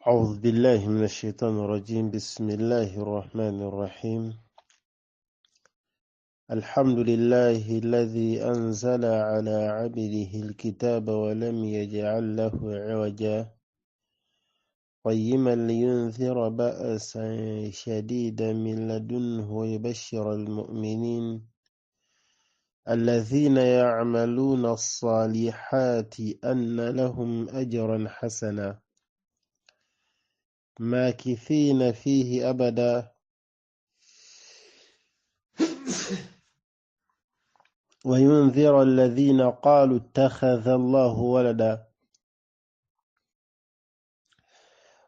أعوذ بالله من الشيطان الرجيم. بسم الله الرحمن الرحيم. الحمد لله الذي أنزل على عبده الكتاب ولم يجعل له عوجا، قيما لينذر بأسا شديدا من لدنه ويبشر المؤمنين الذين يعملون الصالحات أن لهم أجرا حسنا ماكثين فيه أبدا، وينذر الذين قالوا اتخذ الله ولدا.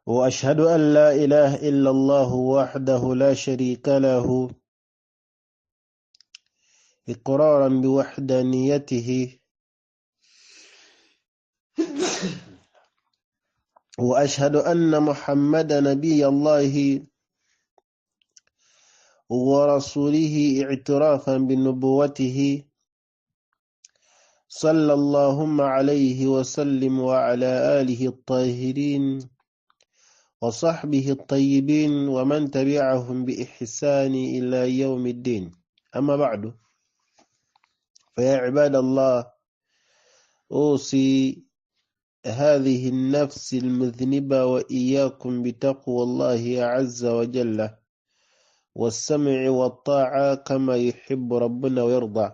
وأشهد أن لا إله إلا الله وحده لا شريك له إقرارا بوحدانيته، وأشهد أن محمدا نبي الله ورسوله اعترافا بنبوته، صلى اللهم عليه وسلم وعلى آله الطاهرين وصحبه الطيبين ومن تبعهم بإحسان إلى يوم الدين. أما بعد، فيا عباد الله، أوصي هذه النفس المذنبة وإياكم بتقوى الله عز وجل والسمع والطاعة كما يحب ربنا ويرضى.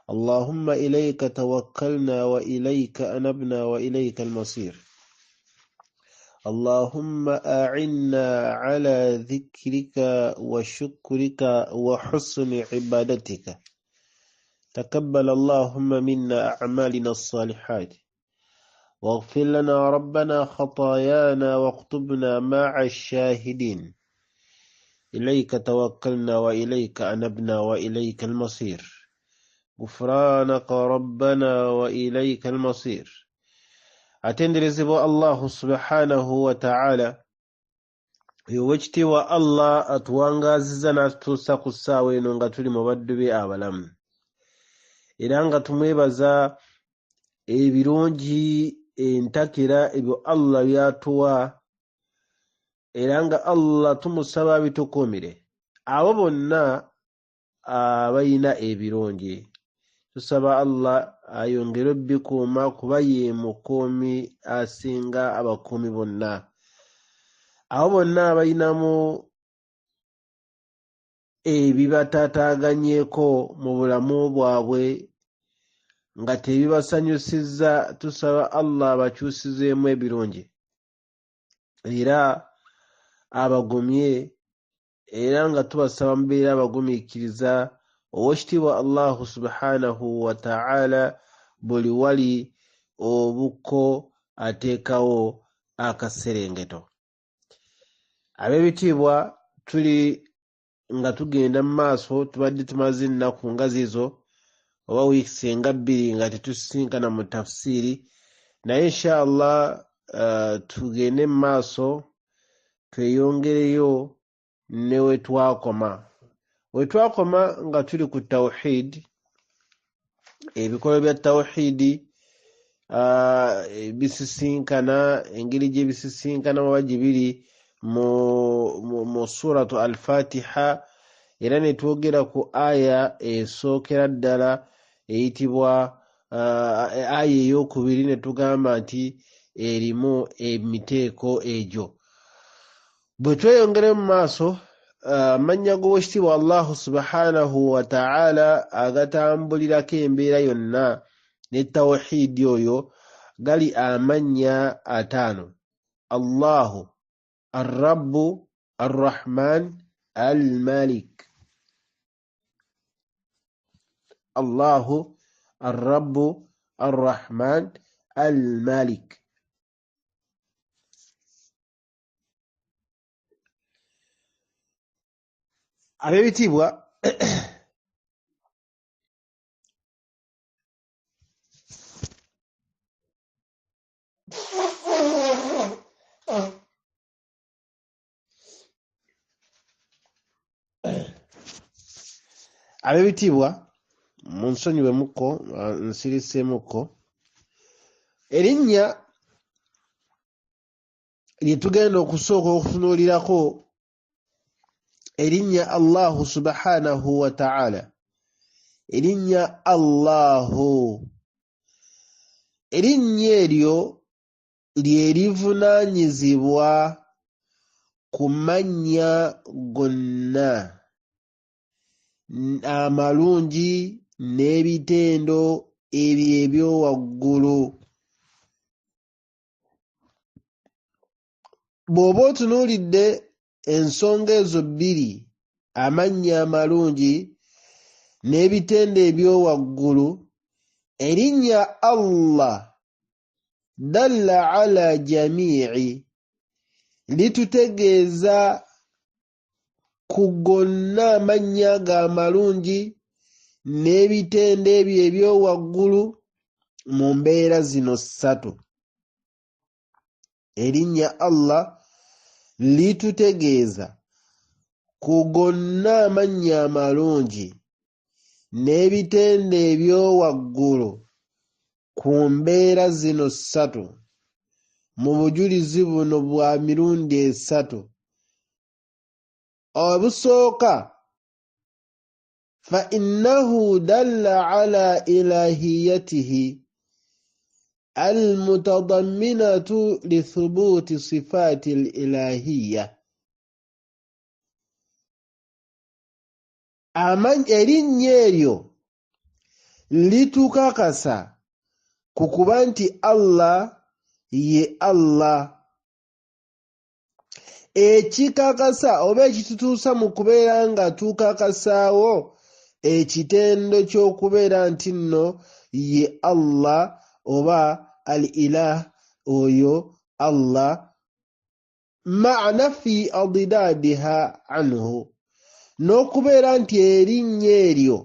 اللهم إليك توكلنا وإليك أنبنا وإليك المصير. اللهم أعنا على ذكرك وشكرك وحسن عبادتك. تقبل اللهم منا أعمالنا الصالحات، واغفر لنا ربنا خطايانا واكتبنا مع الشاهدين. إليك توكلنا وإليك أنبنا وإليك المصير. غفرانك ربنا وإليك المصير. Atenderezebwa Allahu subhanahu wa ta'ala, owekitiibwa Allah atuwangaaziza n'atutuusa ku ssaawa eno nga tuli mu baddu be abalamu, era nga tumwebaza ebirungi entakera ebyo Allah by'atuwa, era nga Allah tumusaba bitukuumire. Abo bonna abalina ebirungi tusaba Allah ayongere obbikuuma, kuba ye mukuumi asinga abakuumi bonna. Abo bonna abalinamu ebibataataaganyeko mu bulamu bwabwe nga tebibasanyusizza, tusaba Allah abakyusizeemu ebirungi era abagumye, era nga tubasaba mubeere abagumiikiriza. Owekitiibwa Allahu subhanahu wa ta'ala buli wali obukko ateekawo akaserengeto. Ab'ebitiibwa, tuli nga tugenda mu maaso, tubadde tumaze ennaku nga zizo oba wiikisi nga 2 nga tetusisinkana mu tafsiiri, naye inshallah tugende mu maaso tweyongereyo ne we twakoma. We twakoma nga tuli ku tawhid, ebikolwa bya tawhidi bisisinkana, engeri gye bisisinkana oba gye biri mu suratu Al-Fatiha, era ne twogera ku aya esookera ddala eyitibwa aya ey'okubiri, ne tugamba nti erimu emiteeko egyo. Bwe tweyongera mu maaso, amannya g'owekitiibwa Allahu subhanahu wa ta'ala agatambulirako embeera yonna ne tawhidi oyo gali amannya 5: Allahu, Ar-Rabbu, Ar-Rahman, Al-Malik. Allahu, Ar-Rabbu, Ar-Rahman, Al-Malik. Ab'ebitiibwa, ab'ebitiibwa, munsonyiwemukko, nsiriseemukko. Erinnya lye tugenda okusooka okutunuulirako erinnya Allahu subhanahu wa ta'ala, erinnya Allahu, erinnya eryo lye livunaanyizibwa ku mannya gonna amalungi n'ebitendo ebyo ebyowaggulu. Bw'oba otunuulidde ensonga ezo bbiri, amannya amalungi n'ebitendo ebyowaggulu, erinnya Allah dalla ala jamii'i litutegeeza ku gonna amannya ago amalungi n'ebitendo ebyo ebyowaggulu mu mbeera zino ssatu. Erinnya Allah litutegeeza ku gonna amannya amalungi n'ebitendo ebyowaggulu ku mbeera zino ssatu mu bujulizi buno bwa mirundi esatu. Obusooka, fa innahu dalla ala ilahiyatihi almutadamminatu lithubuti sifaati lilahiya. Erinnya eryo litukakasa ku kuba nti Allah ye Allah, ekikakasa oba ekitutuusa mu kubeera nga tukakasaawo ekitendo ky'okubeera nti nno ye Allah oba al ilah oyo Allah, maa nafi adidadiha anhu, n'okubeera nti erinnya eryo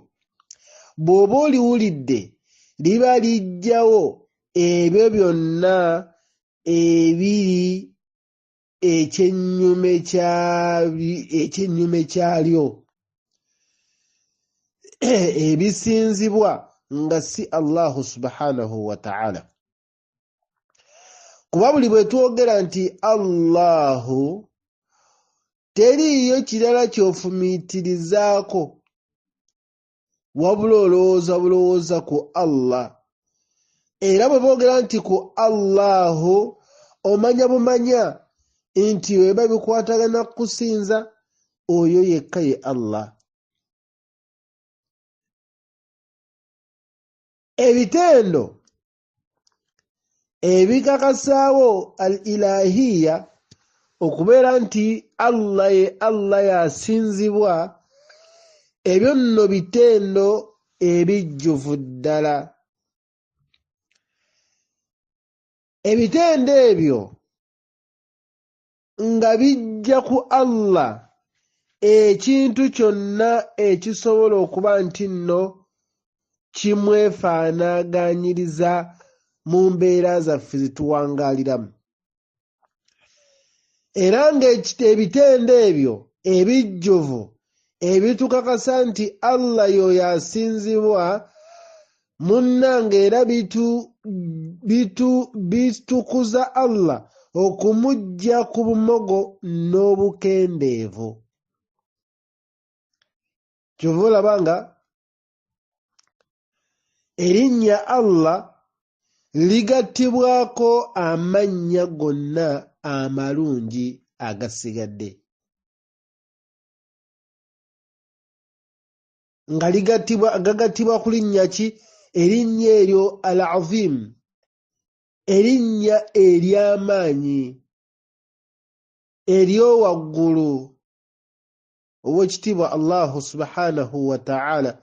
bw'oba oliwulidde liba lijjawo ebyo byonna ebiri ekyennyume kyalyo ebisinzibwa nga si Allahu subhanahu wa ta'ala. Kuba buli bwe twogera nti Allahu, teriiyo kirala ky'ofumiitirizaako wabula olowooza bulowooza ku Allah. Era bwe boogera nti ku Allahu, omanya bumanya nti weba bikwatagana kusinza oyo yekka ye Allah. Ebitendo ebikakasaawo al ilahiya okubeera nti Allah ye Allah yasinzibwa, ebyo nno bitendo ebijjuvu ddala. Ebitendo ebyo nga bijja ku Allah ekintu kyonna ekisobola okuba nti nno kimwefaanaaganyiriza mu mbeera zaffe zetuwangaaliramu. Era ng'ebitendo ebyo ebijjuvu ebitukakasa nti Allah y'oyo asinzibwa, munnange era bitukuza Allah okumuggya ku bumogo n'obukendeevu. Kyova olaba nga erinnya Allah ligattibwako amannya gonna amalungi agasigadde, nga gagattibwa ku linnya ki? Erinnya eryo Al-Azim, erinnya ery'amaanyi ery'owaggulu, ow'ekitiibwa Allahu subhanahu wa ta'ala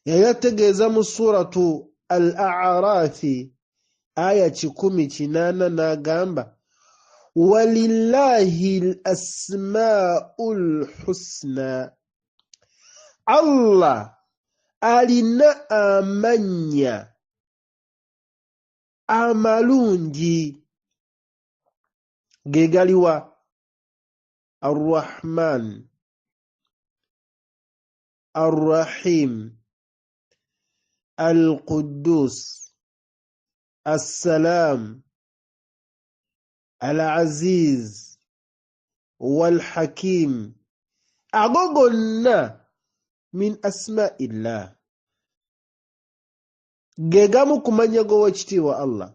yali ategeeza mu suratu Al-A'raafi aya 180 n'agamba walillahi al-asmaa'ul husna, Allah alina amannya amalungi. Ge galiwa? Ar-Rahman, Ar-Rahim, Al-Quddus, As-Salam, Al Aziz wal Hakim, ago gonna min asmaillah, ge gamu ku mannya g'Oweekitiibwa Allah.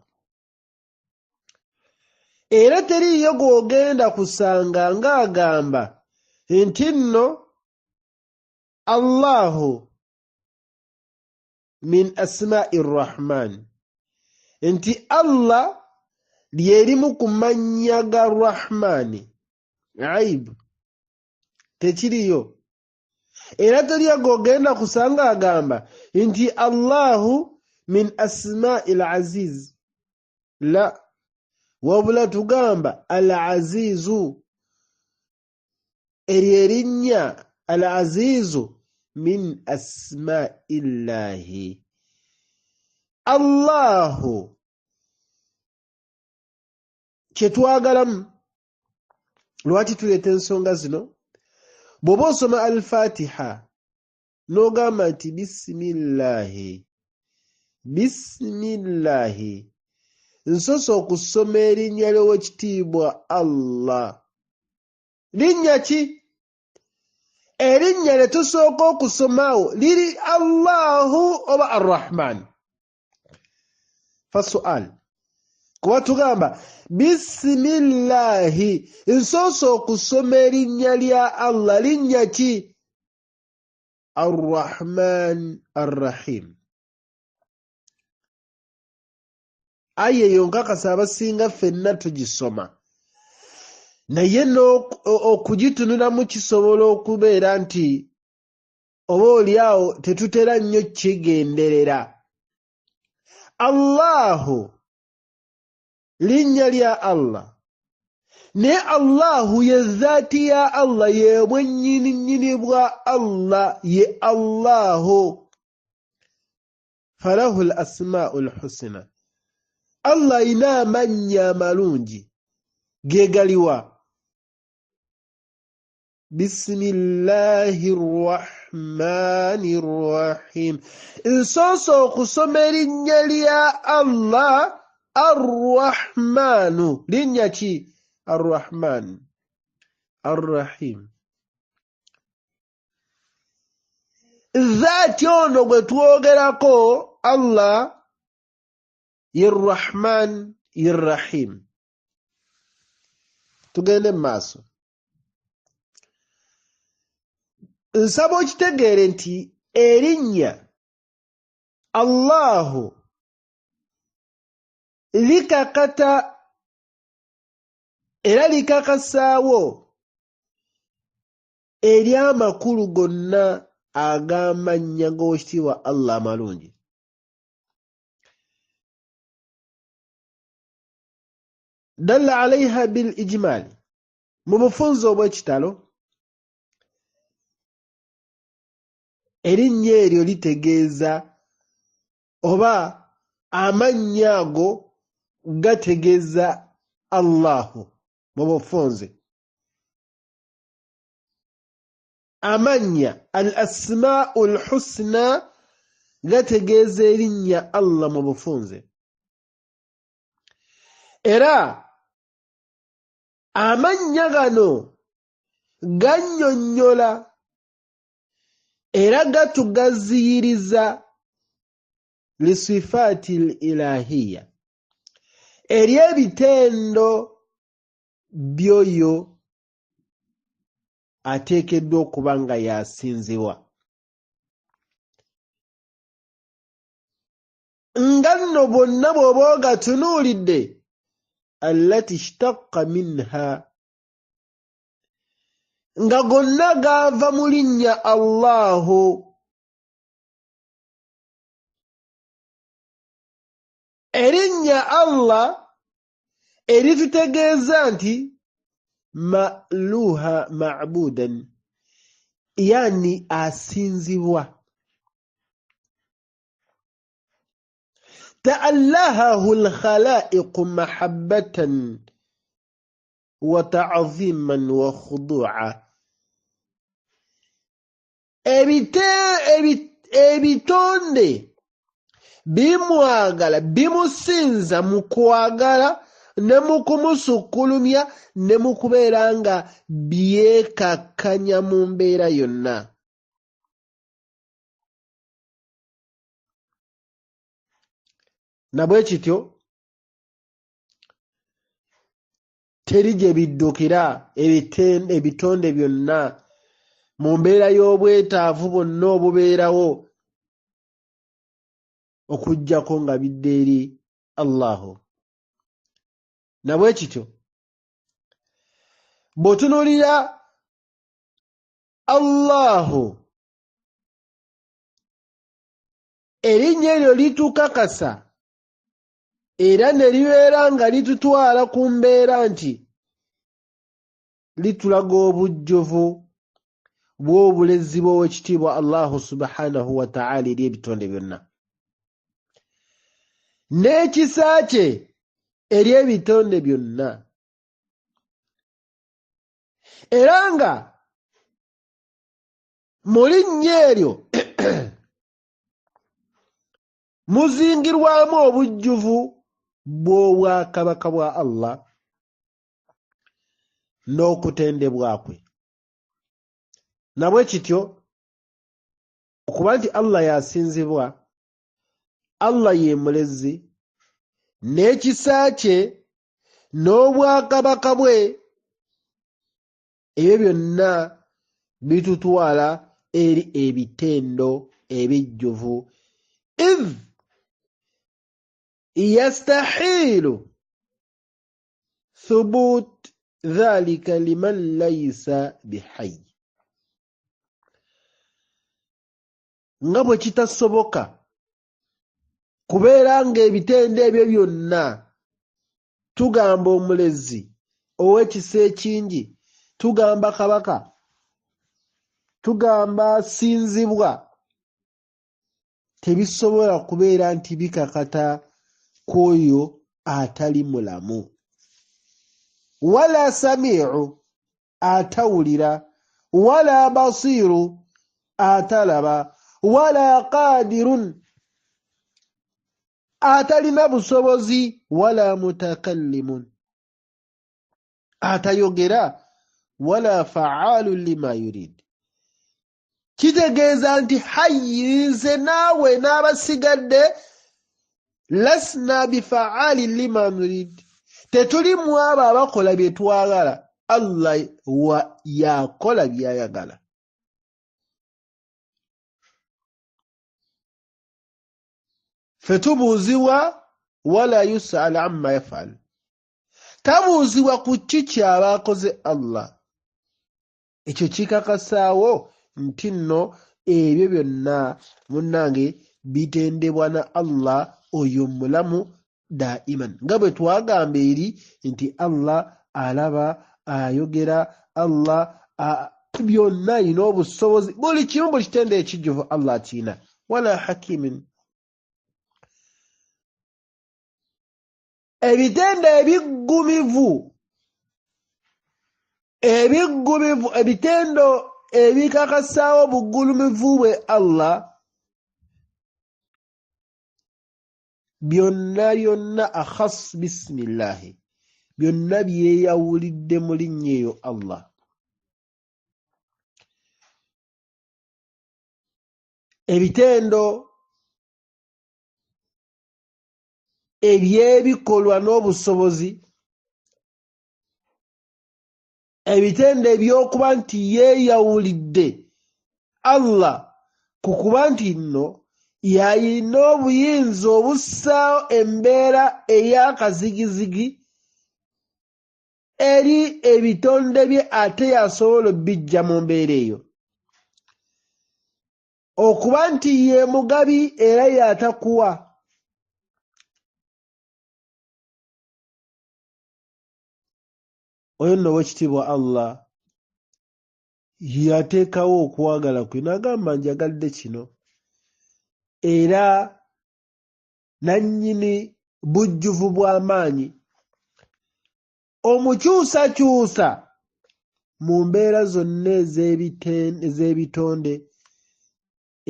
Era teriiyo gw'ogenda kusanga ng'agamba nti nno Allahu min asma'i rrahman, nti Allah lyerimu ku mannya ga Rahmaani. Aibu, tekiriyo. Era teriyo gw'ogenda kusanga agamba nti Allahu min asma'i l-aziz. La, wabula tugamba al-azizu, eryo erinnya al-azizu min asma'illahi. Allahu kye twagalamu. Lwaki tuleeta ensonga zino? Bw'oba osoma al-Fatiha n'ogamba nti bisimillahi, bisimillahi, nsoose okusoma erinnya ly'Oweekitiibwa Allah. Linnya ki? Erinnya lye tusooka okusomaawo liri Allahu oba Arrahman? Fasual, kuba tugamba bisimillahi, nsoose okusoma erinnya lya Allah. Linnya ki? Arrahman Arrahim. Aya eyo nkakasa abasinga ffenna tugisoma, naye okugitunulamu kisobola okubeera nti oba oli awo tetutera nnyo kigenderera. Allahu linnya lya Allah, naye Allahu ye zaati ya Allah, ye bwennyininyini bwa Allah, ye Allahu. Falahu al-asmaa'u al-husna, Allah alina amannya amalungi. Ge galiwa? Bisimillahi rrahmani rrahim. Nsoose okusoma erinnya lya Allah Arrahmanu. Linnya ki? Arrahman Arrahim. Zaati ono gwe twogerako Allah ye Rrahman ye Rrahim. Tugende mu maaso. Nsaba okitegeere nti erinnya Allahu likakata era likakasaawo eri amakulu gonna ag'amannya g'Oweekitiibwa Allah amalungi. Dalla alaiha bil ijmaali, mu bufunze obw'ekitalo erinnya eryo litegeeza oba amannya ago gategeeza Allahu mu bufunze. Amannya al asmaa'u al-husna gategeeza erinnya Allah mu bufunze. Era amannya gano gannyonnyola era gatugaziyiriza lisifaati l-ilahiya, eri ebitendo by'oyo ateekeddwa okuba nga yasinzibwa. Nga nno bwonna bw'oba ogatunuulidde, allati ishtaqqa minha, nga gonna gaava mu linnya Allahu. Erinnya Allah eritutegeeza nti ma'luha ma'budan, yani asinzibwa. Ta'allahahu al-khalaiqu mahabbatan wa ta'ziman wa khudu'a. Ebitonde bimwagala, bimusinza mu kwagala, ne mu kumusukkulumya ne mu kubeera nga byekakkanya mu mbeera yonna. Na bwe kityo teri gye biddukira ebitonde byonna mu mbeera y'obwetaavu bwonna obubeerawo okuggyako nga bidda eri Allahu. Na bwe kityo bw'otunuulira Allahu, erinnya eryo litukakasa era ne libeera nga litutwala ku mbeera nti litulaga obujjuvu bw'obulezi bw'Oweekitiibwa Allahu subhanahu wa ta'ala eri ebitonde byonna n'ekisa kye eri ebitonde byonna, era nga mu linnya eryo muzingirwamu obujjuvu bw'obwakabaka bwa Allah n'okutendebwa kwe. Na bwe kityo okuba nti Allah y'asinzibwa, Allah ye mulezi, n'ekisa kye n'obwakabaka bwe, ebyo byonna bitutwala eri ebitendo ebijjuvu. Idh yastahiilu thubut dhalika liman laysa bihayy, nga bwe kitasoboka kubeera ng'ebitendo ebyo byonna tugamba omulezi ow'ekisa ekingi, tugamba kabaka, tugamba asinzibwa, tebisobola kubeera nti bikakata ku oyo atali mulamu, wala samiu atawulira, wala basiru atalaba, wala qadirun atalina busobozi, wala mutakallimun atayogera, wala fa'alun lima yurid. Kitegeeza nti hayyi nze naawe n'abasigadde lasna bifa'ali lima nurid, tetuli mu abo abakola bye twagala. Allah yakola by'ayagala. Ffe tubuuzibwa wala yus'al amma yaf'al, tabuuzibwa ku ki ky'aba akoze Allah. Ekyo kikakasaawo nti nno ebyo byonna munnange bitendebwa na Allah oyo mulamu daiman, nga bwe twagamba eri nti Allah alaba, ayogera, Allah byonna alina obusobozi, buli kimu, buli kitende ekijjuvu Allah akirina. Wala hakimin, ebitendo ebiggumivu, ebiggumivu, ebitendo ebikakasaawo obuggulumivu bwe Allah byonna byonna akhas bismillahi, byonna byeyawulidde mu linnya eyo Allah. Ebitendo eby'ebikolwa n'obusobozi, ebitendo eby'okuba nti yeeyawulidde Allah ku kuba nti nno y'alina obuyinza obussaawo embeera ey'akazigizigi eri ebitonde bye, ate y'asobola obbijja mu mbeera eyo. Okuba nti ye mugabi era y'atakuwa. Oyo nno ow'ekitiibwa Allah yateekawo okwagala kwe n'agamba njagadde kino, era nannyini bujjuvu bw'amaanyi omukyusakyusa mu mbeera zonna ez'ebitonde,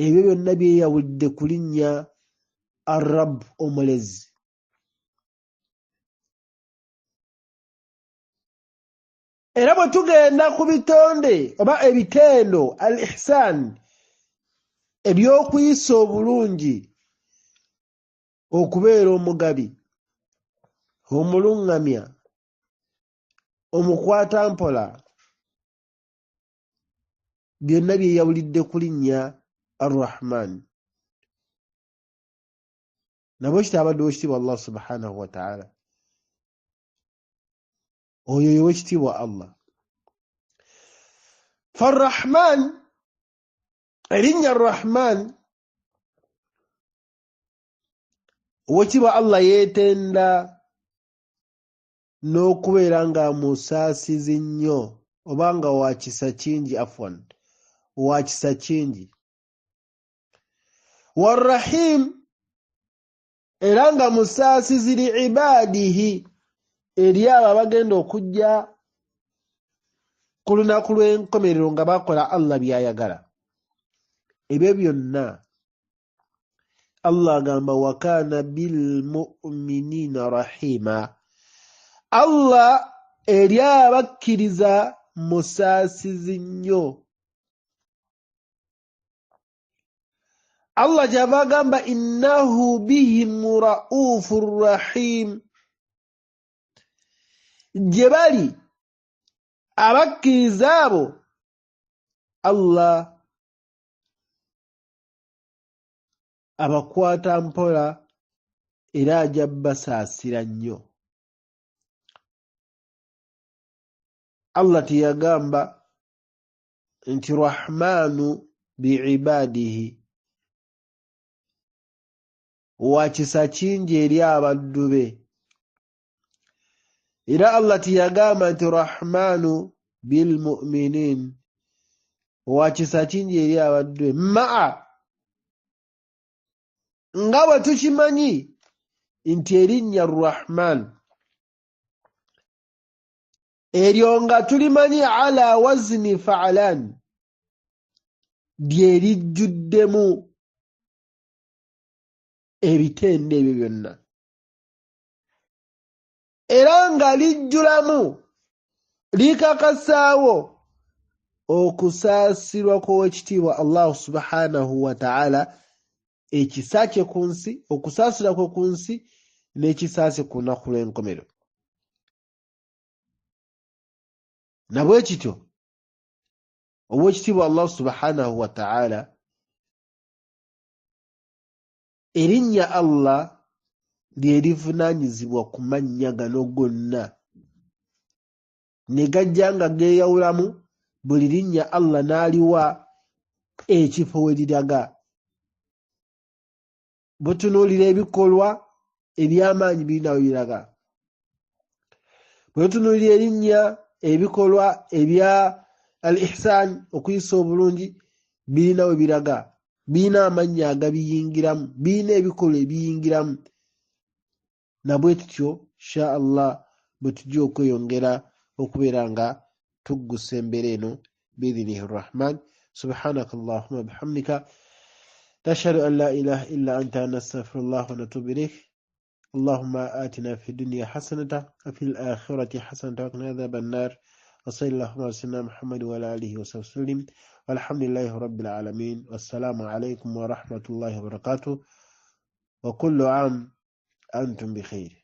ebyo byonna byeyawulidde ku linnya Arab omulezi. Era bwe tugenda ku bitonde oba ebitendo al ihsan, eby'okuyisa obulungi, okubeera omugabi, omuluŋŋamya, omukwatampola, byonna byeyawulidde ku linnya Arrahman. Nabwe kityo abadde owekitiibwa Allah subhanahu wataala, oyo ye wekitiibwa Allah. Farrahman, erinnya Arrahman, owekitiibwa Allah yeetenda n'okubeera nga musaasizi nnyo oba nga wa kisa kingi, afwan, wa kisa kingi. Warrahim, era nga musaasizi li ibaadihi, eri abo abagenda okujja ku lunaku lw'enkomerero nga bakola Allah by'ayagala. Ebyo byonna Allah agamba wakana bilmuminina rahima, Allah eri abakkiriza musaasizi nnyo. Allah kyava agamba innahu bihim raufu rahim, gye bali abakkiriza abo Allah abakwata mpola era ajja basaasira nnyo. Allah teyagamba nti rahmaanu biibadihi, wa kisa kingi eri abaddu be. Era Allah teyagamba nti rahmaanu bilmuminin, wa kisa kingi eri abaddu be. Maa nga bwe tukimanyi nti erinnya Rahman eryo nga tulimanyi ala wazni faalan, lye lijjuddemu ebitendo ebyo byonna, era nga lijjulamu likakasaawo okusaasirwa kw'Oweekitiibwa Allahu subhanahu wa ta'ala, ekisa kye ku nsi, okusaasira kwe ku nsi n'ekisa kye ku lunaku lw'enkomerero. Na bwe kityo Oweekitiibwa Allah subhanahu wa ta'ala, erinnya Allah lye livunaanyizibwa ku mannya gano gonna, ne gajja nga geeyawulamu, buli linnya Allah n'aliwa ekifo we liraga. Bwe tunuulira ebikolwa eby'amaanyi birina we biraga, bwe tutunuulira erinnya ebikolwa ebya al ihsan, okuyisa obulungi, birina we biraga, birina amannya agabiyingiramu, birina ebikolwa ebiyingiramu. Na bwe tutyo insha Allah bwe tujja okweyongera okubeera nga tuggusa embeera eno biidhinihi rrahman. Subhanaka allahumma bihamdika, nashhadu an la ilaha illa anta, nastaghfirullah wa natubu ilaik. اللهم آتنا في الدنيا حسنة وفي الآخرة حسنة وقنا عذاب النار، وصلى اللهم على سيدنا محمد وعلى آله وصحبه وسلم، والحمد لله رب العالمين، والسلام عليكم ورحمة الله وبركاته، وكل عام أنتم بخير.